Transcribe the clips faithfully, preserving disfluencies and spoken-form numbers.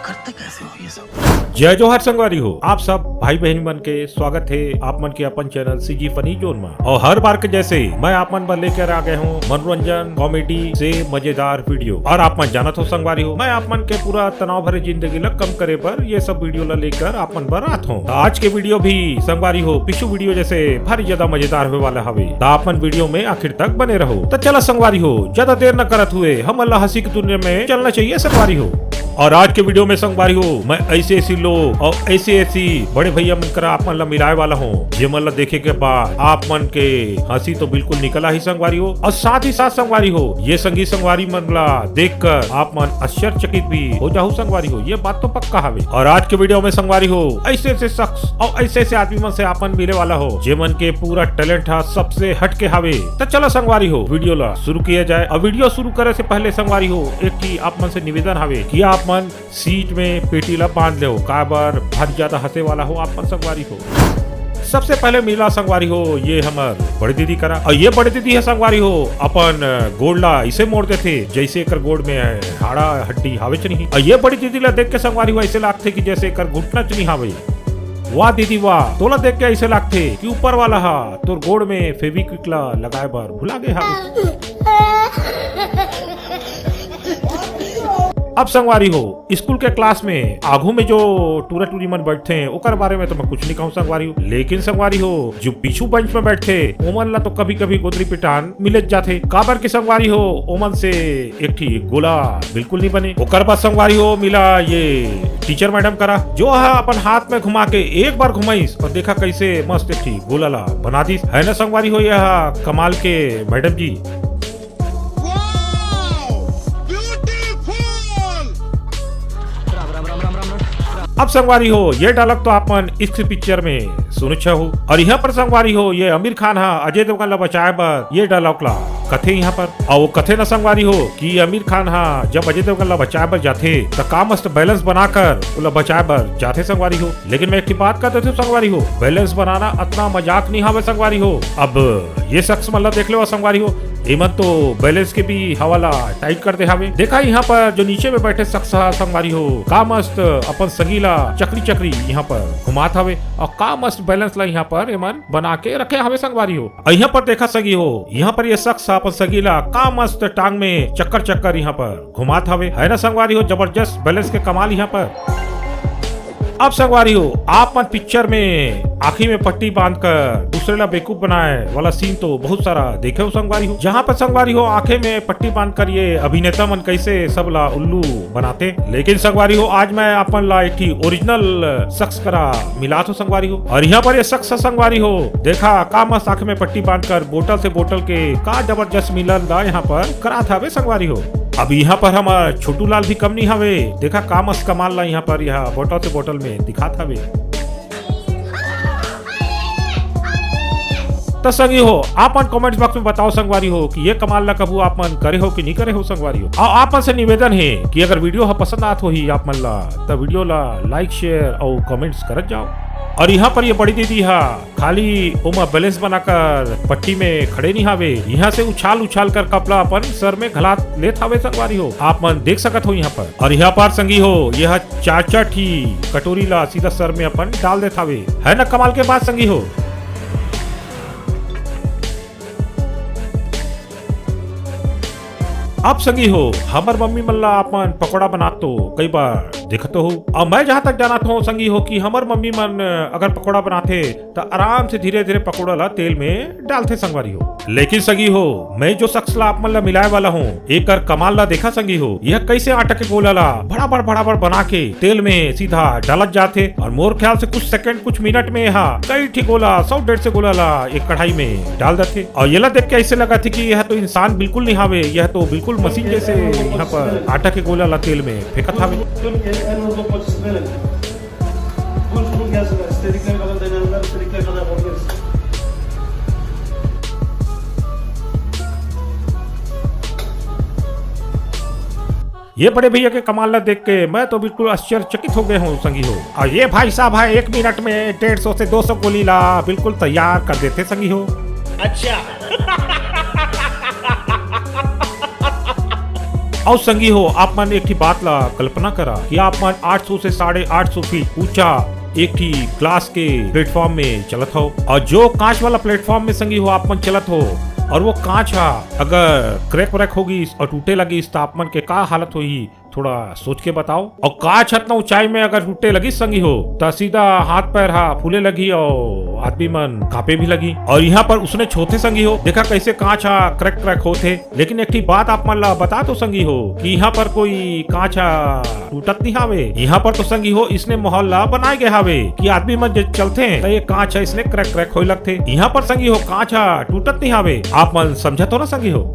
करते कैसे हो ये सब? जय जोहार संगवारी हो, आप सब भाई बहन मन के स्वागत हे आप मन के अपन चैनल सीजी फनी जोन में। और हर बार के जैसे मैं आप मन बर लेकर आ गए हूँ मनोरंजन कॉमेडी से मजेदार वीडियो। और आप मन जानत हो संगवारी हो, मैं आप मन के पूरा तनाव भरे जिंदगी ला कम करे बर ये सब वीडियो ला लेकर आप मन बर आत हूँ। तो आज के वीडियो भी संगवारी हो, पिछू वीडियो जैसे भारी ज्यादा मजेदार होवे वाला हवे। तो आप मन वीडियो में आखिर तक बने रहो। तो चला संगवारी हो, ज्यादा देर न करत हुए हमन ला हंसी की दुनिया में चलना चाहिए संगवारी हो। और आज के वीडियो में संगवारी हो, मैं ऐसे ऐसे लोग और ऐसे ऐसी बड़े भैया मन करा आप मन ला मिलाए वाला हूँ, जे मन ला देखे के बाद आप मन के हंसी तो बिल्कुल निकल आही संगवारी हो। और साथ ही साथ संगवारी हो, ये संगी संगवारी मन ला देखकर आप मन आश्चर्यचकित भी हो जाहू संगवारी हो, ये बात तो पक्का हवे। और आज के वीडियो में संगवारी हो, ऐसे ऐसे शख्स और ऐसे ऐसे आदमी मन से आप मन मिले वाला हो, जे मन के पूरा टैलेंट हा सबसे हट के हवे। तो चला संगवारी हो, वीडियो ला शुरू किया जाए। और वीडियो शुरू करे से पहले संगवारी हो, एक ही आप मन से निवेदन हवे कि आप मन सीट में पेटी ला बांध लेव, काबर भारी ज्यादा हंसे वाला हो आप मन संगवारी हो। सबसे पहले मिला संगवारी हो ये हमर बड़ी दीदी करा, और ये बड़ी दीदी है संगवारी हो अपन गोड़ ला इसे मोड़ देथे जैसे एकर गोड़ में हाड़ा हड्डी हावे च नहीं। और ये बड़ी दीदी ला देख के संगवारी हो ऐसे लागथे कि जैसे एकर घुटना च नहीं हावे। वाह दीदी वाह, तोला देख के ऐसे लागथे कि ऊपर वाला हा तोर गोड़ में फेविक्विक ला लगाए बर भुला गए हावे। अब संगवारी हो, स्कूल के क्लास में आगू में जो टूरा टूरी मन बैठथे, ओकर बारे में तो मैं कुछ नहीं कहूँ संगवारी हो, लेकिन संगवारी हो, जो पीछू बेंच में बैठथे, ओमन ला तो कभी कभी गोदरी पिटान मिले जाथे। काबर के संगवारी हो, ओमन से एक ठी गोला बिल्कुल नहीं बने। ओकर बाद संगवारी हो मिला ये टीचर मैडम करा, जो हा अपन हाथ में घुमा के एक बार घुमाइस और देखा कैसे मस्त एक ठी गोला ला बना दिस। है ना संगवारी हो, यह कमाल के मैडम जी। अब संगवारी हो, ये डायलॉग तो आप मन इश्क पिक्चर में सुने हो। और यहाँ पर संगवारी हो, ये आमिर खान हा अजय देवगन ला बचाए बर ये डायलॉग ला कथे यहाँ पर। और वो कथे ना संगवारी हो कि आमिर खान हा जब अजय देवगन ला बचाए बर जाथे, त का मस्त बैलेंस बनाकर ओला बचाए बर जाथे संगवारी हो। लेकिन मैं एक ठे बात कर देथव संगवारी हो, बैलेंस बनाना अतना मजाक नहीं हावे संगवारी हो। अब ये शख्स मन ला देख लेवा संगवारी हो, एमन तो बैलेंस के भी हवा ला टाइट कर दे हावे। देखा यहाँ पर जो नीचे में बैठे शख्स हा संगवारी हो, का मस्त अपन संगी ला चकरी चकरी यहाँ पर घुमात हावे और का मस्त बैलेंस ला यहाँ पर एमन बना के रखे हावे संगवारी हो। और यहाँ पर देखा संगी हो, यहाँ पर ये शख्स हा अपन संगी ला का मस्त टांग में चक्कर चक्कर यहाँ पर घुमात हावे। है ना संगवारी हो, जबरदस्त बैलेंस के कमाल यहाँ पर। अब संगवारी हो, आप मन पिक्चर में आँखी में पट्टी बांध कर दूसरे ला बेवकूफ बनाए वाला सीन तो बहुत सारा देखे हो संगवारी हो, जहाँ पर संगवारी हो आँखें में पट्टी बांध कर ये अभिनेता मन कैसे सब ला उल्लू बनाते। लेकिन संगवारी हो, आज मैं आप मन ला एक ठी ओरिजिनल शख्स करा मिलात हो संगवारी हो। और यहाँ पर ये शख्स संगवारी हो, देखा का मस्त आँख में पट्टी बांध कर बोतल से बोतल के का जबरदस्त मिलन ला यहाँ पर करात हावे संगवारी हो। अब यहाँ पर हमर छोटू लाल भी कम नहीं हवे, देखा का मस्त कमाल ला यहाँ पर यह बोतल से बोतल में दिखात हवे। त संगी हो, आप मन कमेंट्स बॉक्स में बताओ संगवारी हो कि ये कमाल ला कभू आप मन करे हो कि नहीं करे हो संगवारी हो। और आप मन से निवेदन है कि अगर वीडियो ह पसंद आत होही आप मन ला, त वीडियो ला लाइक, शेयर और कमेंट्स करत जाओ। और यहाँ पर ये बड़ी दीदी हा खाली ओमा बैलेंस बनाकर पट्टी में खड़े नहीं हावे, यहाँ से उछाल उछाल कर कपड़ा अपन सर में घलात लेत हावे संगवारी हो, आप मन देख सकत हो यहाँ पर। और यहाँ पर संगी हो, यह चार चार ठी कटोरी ला सीधा सर में अपन डाल देत हावे। है ना कमाल के बात संगी हो? अब संगी हो, हमर मम्मी मन ला अपन पकौड़ा बनात तो कई बार देखत हो। और मैं जहाँ तक जानत हूँ संगी हो कि हमर मम्मी मन अगर पकौड़ा बनाथे त आराम से धीरे धीरे पकौड़ा ला तेल में डालथे संगवारी हो। लेकिन संगी हो, मैं जो शख्स ला आप मन ला मिलाए वाला हूँ, एकर कमाल ला देखा संगी हो, यह कैसे आटा के गोला ला बड़ा बड़ बड़ा बड़ बना के तेल में सीधा डालत जाथे और मोर ख्याल से कुछ सेकंड, कुछ मिनट में यह कई ठी गोला, सौ डेढ़ सौ गोला ला एक कढ़ाई में डाल देथे। और ये ला देख के ऐसे लगा थे कि यह तो इंसान बिल्कुल नहीं हावे, यह तो बिल्कुल मशीन जैसे यहाँ पर आटा के गोला ला तेल में फेंकत हावे। ये बड़े भैया के कमाल ला देख के मैं तो बिल्कुल आश्चर्यचकित हो गए हूँ संगी हो। और ये भाई साहब है एक मिनट में डेढ़ सौ से दो सौ गोली ला बिल्कुल तैयार कर देते संगी हो। अच्छा। अउ संगी हो, आप मन एक ठी बात ला कल्पना करा कि आप मन आठ सौ से साढ़े आठ सौ फीट ऊंचा एक ठी ग्लास के प्लेटफॉर्म में चलत हो, और जो कांच वाला प्लेटफॉर्म में संगी हो आप मन चलत हो, और वो कांच हा अगर क्रैक व्रैक होगी और टूटे लगी, तो आप मन के का हालत होही? थोड़ा सोच के बताओ। और कांच हतना ऊंचाई में अगर टूटे लगी संगी हो, तो सीधा हाथ पैर हा फूले लगी और आदमी मन कांपे भी लगी। और यहाँ पर उसने छोथे संगी हो, देखा कैसे कांच हा क्रैक क्रैक होथे। लेकिन एक ठी बात आप मन ला बता तो संगी हो कि यहाँ पर कोई कांच हा टूटत नहीं हावे। यहाँ पर तो संगी हो इसने माहौल ला बनाए गए हावे कि आदमी मन जे चलथे तो ये कांच हा इसने क्रैक क्रैक होए लगथे। यहाँ पर संगी हो कांच हा टूटत नहीं हावे। आप मन समझत हो ना संगी हो?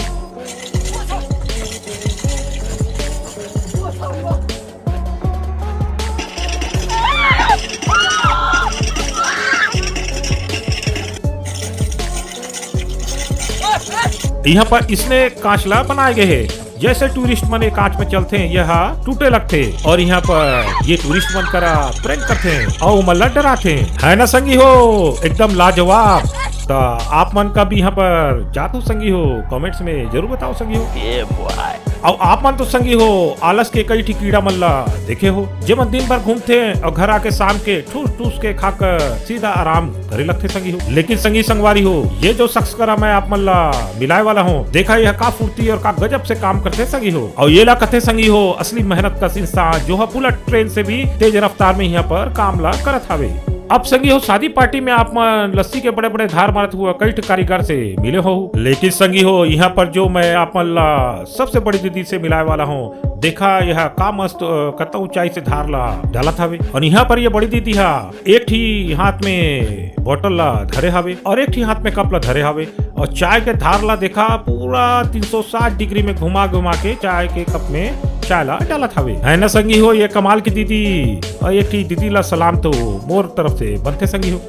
यहाँ पर इसने कांच ला बनाए गए है। जैसे टूरिस्ट मन ये कांच में चलते हैं, यह टूटे लगते हैं और यहाँ पर ये टूरिस्ट मन करा प्रैंक करते हैं और ओमन ला डराते हैं, है ना संगी हो? एकदम लाजवाब। तो आप मन का भी यहाँ पर जात हो संगी हो, कमेंट्स में जरूर बताओ संगी हो। ये बॉय। अउ आप मन तो संगी हो आलस के कई ठी कीड़ा मन ला देखे हो, जेमन दिन भर घूमथे अउ घर आके शाम के ठूस ठूस के खाकर सीधा आराम करे लगथे संगी हो। लेकिन संगी संगवारी हो, ये जो शख्स करा मैं आप मन ला मिलाए वाला हूँ, देखा यह का फुर्ती और का गजब से काम करथे संगी हो। अउ ये ला कथे संगी हो असली मेहनत कस इंसान, जो ह बुलेट ट्रेन से भी तेज रफ्तार में यहाँ पर काम ला करत हवे। अब संगी हो शादी पार्टी में आप मन लस्सी के बड़े बड़े धार मारत हुआ कई ठो कारीगर से मिले हो, लेकिन संगी हो यहाँ पर जो मैं आप मन ला सबसे बड़ी दीदी से मिलाए वाला हूँ। देखा यह का मस्त, अ, कतना ऊंचाई से धार ला डालत हवे। और यहाँ पर ये बड़ी दीदी हा एक ठी हाथ में बोतल ला धरे हवे और एक ठी हाथ में कप ला धरे हवे और चाय के धार ला देखा पूरा तीन सौ साठ डिग्री में घुमा घुमा के चाय के कप में चाय ला डालत हवे। है ना संगी हो ये कमाल की दीदी? और एक ठी दीदी ला सलाम तो मोर तरफ से बनथे संगी हो।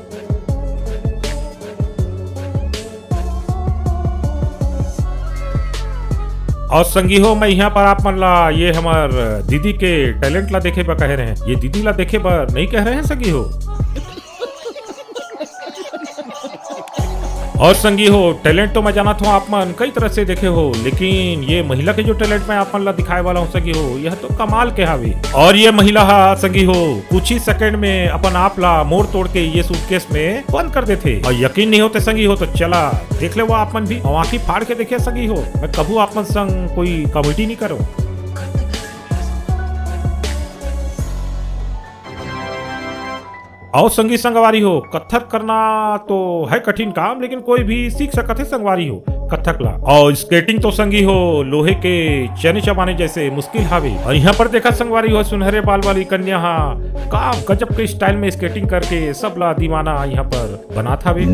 और संगी हो, मैं यहाँ पर आप मन ला ये हमर दीदी के टैलेंट ला देखे बर कहे रहे हैं, ये दीदी ला देखे बर नहीं कह रहे हैं संगी हो। और संगी हो, टैलेंट तो मैं जानत हूँ आप मन कई तरह से देखे हो, लेकिन ये महिला के जो टैलेंट मैं आप मन ला दिखाए वाला हूँ संगी हो, यह तो कमाल के हावे। और ये महिला हा संगी हो कुछ ही सेकंड में अपन आप ला मोड़ तोड़ के ये सूटकेस में बंद कर देथे। और यकीन नहीं होते संगी हो तो चला देख ले वो आप मन भी, और आंखी फाड़ के देखिए संगी हो। मैं कभू आप मन संग कोई कॉमेडी नहीं करूँ। अउ संगी संगवारी हो, कथक करना तो है कठिन काम, लेकिन कोई भी सीख सकत है संगवारी हो कथक ला। अउ स्केटिंग तो संगी हो लोहे के चने चबाने जैसे मुश्किल हावे। अउ यहाँ पर देखा संगवारी हो, सुनहरे बाल वाली कन्या हा का गजब के स्टाइल में स्केटिंग करके सब ला दीवाना यहाँ पर बनात हावे।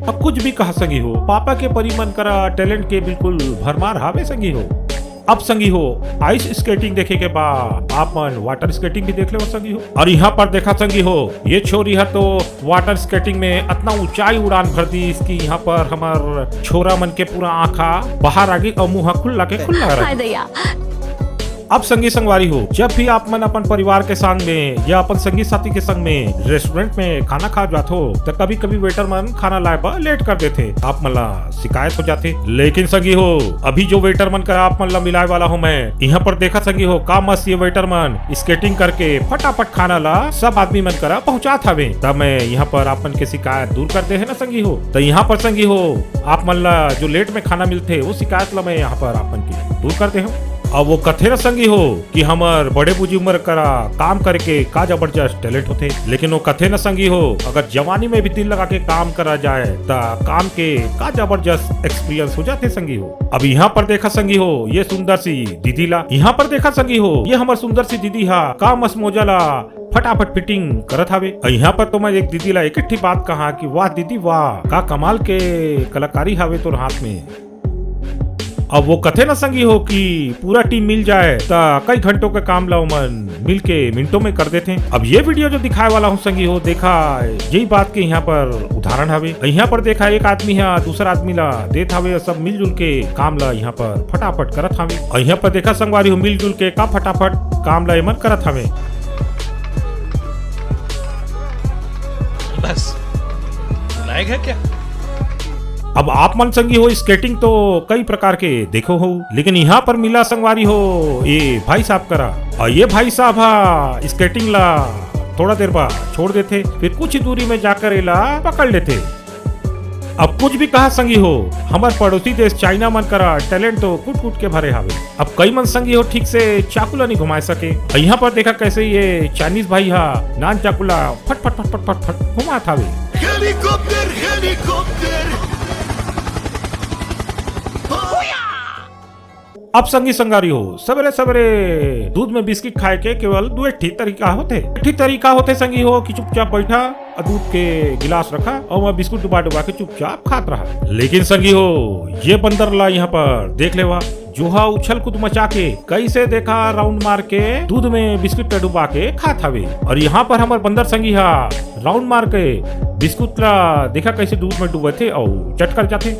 अब कुछ भी कहा संगी हो, पापा के परी मन करा टैलेंट के बिल्कुल भरमार हावे संगी हो। अब संगी हो, आइस स्केटिंग देखे के बाद आप मन वाटर स्केटिंग भी देख ले संगी हो। अउ यहाँ पर देखा संगी हो, ये छोरी हा तो वाटर स्केटिंग में अतना ऊंचाई उड़ान भर दिस कि यहाँ पर हमर छोरा मन के पूरा आंखा बाहर आ गे अउ मुंह खुल्ला के खुल्ला रह गे। अब संगी संगवारी हो, जब भी आप मन अपन परिवार के संग में या अपन संगी साथी के संग में रेस्टोरेंट में खाना खा जात हो, तो कभी कभी वेटर मन खाना लाए बर लेट कर देथे, आप मन ला शिकायत हो जाथे। लेकिन संगी हो, अभी जो वेटर मन कर आप मन ला मिलाए वाला हूँ मैं, यहाँ पर देखा संगी हो का मस्त ये वेटर मन स्केटिंग करके फटाफट खाना ला सब आदमी मन करा पहुँचात हवे। तब मैं यहाँ पर आप मन के शिकायत दूर कर दे है ना संगी हो। तो यहाँ पर संगी हो, आप मन ला जो लेट में खाना मिलथे वो शिकायत ला मैं यहाँ पर आप मन के दूर कर दे हूँ। अब वो कथे ना संगी हो कि हमर बड़े बुजुर्ग मन करा काम करे के का जबरदस्त टैलेंट होथे, लेकिन वो कथे ना संगी हो, अगर जवानी में भी दिल लगा के काम करा जाए त काम के का जबरदस्त एक्सपीरियंस हो जाथे संगी हो। अब यहाँ पर देखा संगी हो, ये सुंदर सी दीदी ला, यहाँ पर देखा संगी हो, ये हमर सुंदर सी दीदी हा का मस्त मोजा ला फटाफट फिटिंग करत हावे। अउ यहाँ पर तो मैं एक दीदी ला एक ठे बात कहा कि वाह दीदी वाह, का कमाल के कलाकारी हावे तोर हाथ में। अब वो कथे ना संगी हो कि पूरा टीम मिल जाए त कई घंटों के काम ला ओमन मिल के मिनटों में कर देथे। अब ये वीडियो जो दिखाए वाला हूँ संगी हो, देखा यही बात के यहाँ पर उदाहरण हवे। यहाँ पर देखा एक आदमी हा दूसरा आदमी ला देत हवे, सब मिलजुल के काम ला यहाँ पर फटाफट करत हवे। अउ यहाँ पर देखा संगवारी हो मिलजुल के का फटाफट काम ला एमन करत हवे। बस, लायक है क्या? अब आप मन संगी हो, स्केटिंग तो कई प्रकार के देखो हो, लेकिन यहाँ पर मिला संगवारी हो ये भाई साहब करा, और ये भाई साहब हा स्केटिंग ला थोड़ा देर बाद छोड़ देथे, फिर कुछ ही दूरी में जाकर एला पकड़ लेथे। अब कुछ भी कहा संगी हो, हमर पड़ोसी देश चाइना मन करा टैलेंट तो कूट कूट के भरे हावे। अब कई मन संगी हो ठीक से चाकू ला नहीं घुमाए सके। और यहाँ पर देखा कैसे ये चाइनीज भाई हा नान चाकू ला फट फट फट फट फट फट घुमात हावे। Helicopter, helicopter. अब संगी संगारी हो, सवेरे सवेरे दूध में बिस्किट खाए के केवल दू एक ठी तरीका होथे। एक ठी तरीका होथे संगी हो कि चुपचाप बैठा और दूध के गिलास रखा और वह बिस्कुट डुबा डुबा के चुपचाप खात रहा। लेकिन संगी हो, ये बंदर ला यहाँ पर देख लेवा, जो हा उछल कूद मचा के कैसे देखा राउंड मार के दूध में बिस्कुट ला डुबा के खात हवे। और यहाँ पर हमर बंदर संगी हा राउंड मार के बिस्कुट ला देखा कैसे दूध में डुबथे और चट कर जाथे।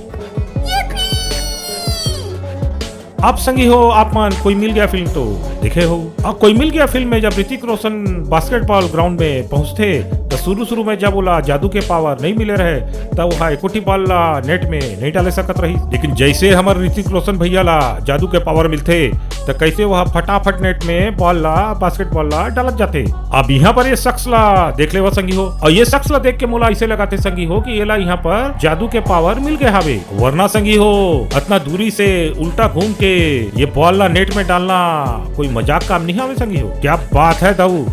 अब संगी हो, आप मन कोई मिल गया फिल्म तो देखे हो। अब कोई मिल गया फिल्म में जब ऋतिक रोशन बास्केटबॉल ग्राउंड में पहुंचथे, तो शुरू शुरू में जब ओला जादू के पावर नहीं मिले रहे, तब वह एकोठी बॉल ला नेट में नहीं डाले सकत रही। लेकिन जैसे हमर ऋतिक रोशन भैया ला जादू के पावर मिलथे, तो कैसे वह फटाफट नेट में बॉल ला, बास्केटबॉल ला डालत जाथे। अब यहाँ पर ये शख्स ला देख लेवा संगी हो, और ये शख्स ला देख के मोला ऐसे लगाथे संगी हो कि एला यहाँ पर जादू के पावर मिल गए हावे। वरना संगी हो, अतना दूरी से उल्टा घूम के ये बॉल ला नेट में डालना कोई मजाक काम नहीं हावे संगी हो। क्या बात है दाऊ।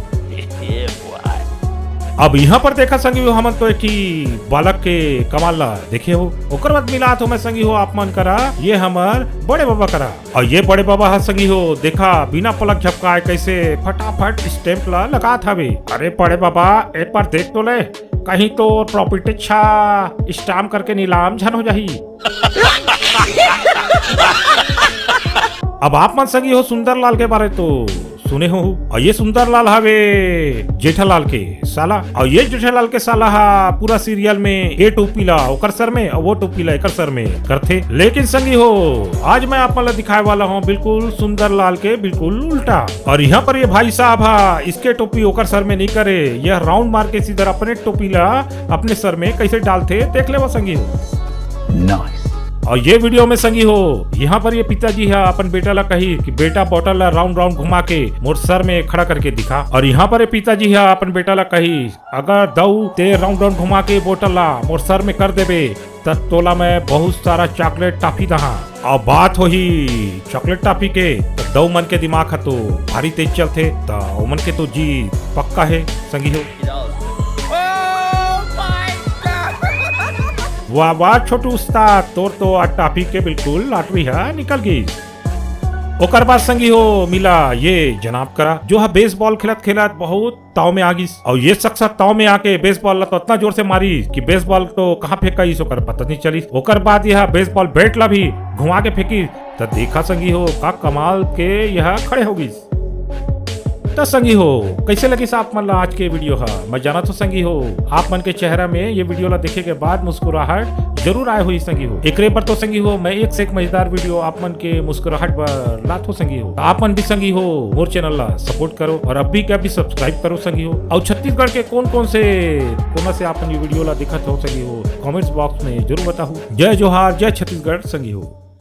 अब यहाँ पर देखा संगी हो, हमन तो एक ही बालक के कमाल ला देखे हो। ओकर बाद मिलात हो मैं संगी हो आप मन करा, ये हमर बड़े बाबा करा। और ये बड़े बाबा हा संगी हो, देखा बिना पलक झपकाए कैसे फटाफट स्टैंप ला लगात हवे। अरे बड़े बाबा, एक बार देख तो ले, कहीं तो प्रॉपर्टी अच्छा स्टैम्प करके नीलाम झन हो जाही। अब आप मन संगी हो सुंदरलाल के बारे तो सुने हो, और ये सुंदरलाल हवे जेठालाल के साला, और ये जेठालाल के साला हा पूरा सीरियल में ये टोपी ला ओकर सर में और वो टोपी ला एकर सर में करथे। लेकिन संगी हो, आज मैं आप मन ला दिखाए वाला हूँ बिल्कुल सुंदरलाल के बिल्कुल उल्टा। और यहाँ पर ये भाई साहब हा इसके टोपी ओकर सर में नहीं करे, यह राउंड मार के सीधा अपने टोपी ला अपने सर में कैसे डालथे देख लेवा संगी हो। Nice. और ये वीडियो में संगी हो, यहाँ पर ये पिताजी हा अपन बेटा ला कही कि बेटा बॉटल ला राउंड राउंड घुमा के मोर सर में खड़ा करके दिखा। और यहाँ पर ये पिताजी हा अपन बेटा ला कही, अगर दऊ ते राउंड राउंड घुमा के बोतल ला मोर सर में कर देबे, त तोला मैं बहुत सारा चॉकलेट टॉफी दहा। और बात होही चॉकलेट टॉफी के, त दऊ मन के दिमाग ह तो भारी तेज चलथे, त ओमन के तो जीत पक्का है संगी हो। वाह वाह छोटू उस्ताद, तोर तो आज टॉफी के बिल्कुल लॉटरी है निकल गई। ओकर बाद संगी हो मिला ये जनाब करा, जो है बेसबॉल खेलत खेलत बहुत ताव में आ गिस। और ये शख्स ताव में आके बेसबॉल ला तो इतना जोर से मारी कि बेसबॉल तो कहाँ फेंका इस ओकर पता नहीं चलिस। ओकर बाद यह बेसबॉल बैट ला भी घुमा के फेंकी। तो देखा संगी हो का कमाल के यह खड़े हो गिस। तो संगी हो, कैसे लगिस आप मन ला आज के वीडियो हा? मैं जानत हो संगी हो, आप मन के चेहरा में ये वीडियो ला देखे के बाद मुस्कुराहट जरूर आए होही संगी हो। एकरे बर तो संगी हो, मैं एक से एक मजेदार वीडियो आप मन के मुस्कुराहट बर लात हो संगी हो। तो आप मन भी संगी हो मोर चैनल ला सपोर्ट करो और अभी के अभी सब्सक्राइब करो संगी हो। और छत्तीसगढ़ के कौन कौन से कोना से आप मन ये वीडियो ला देखत हो संगी हो, कमेंट्स बॉक्स में जरूर बताओ। जय जोहार, जय छत्तीसगढ़ संगी हो।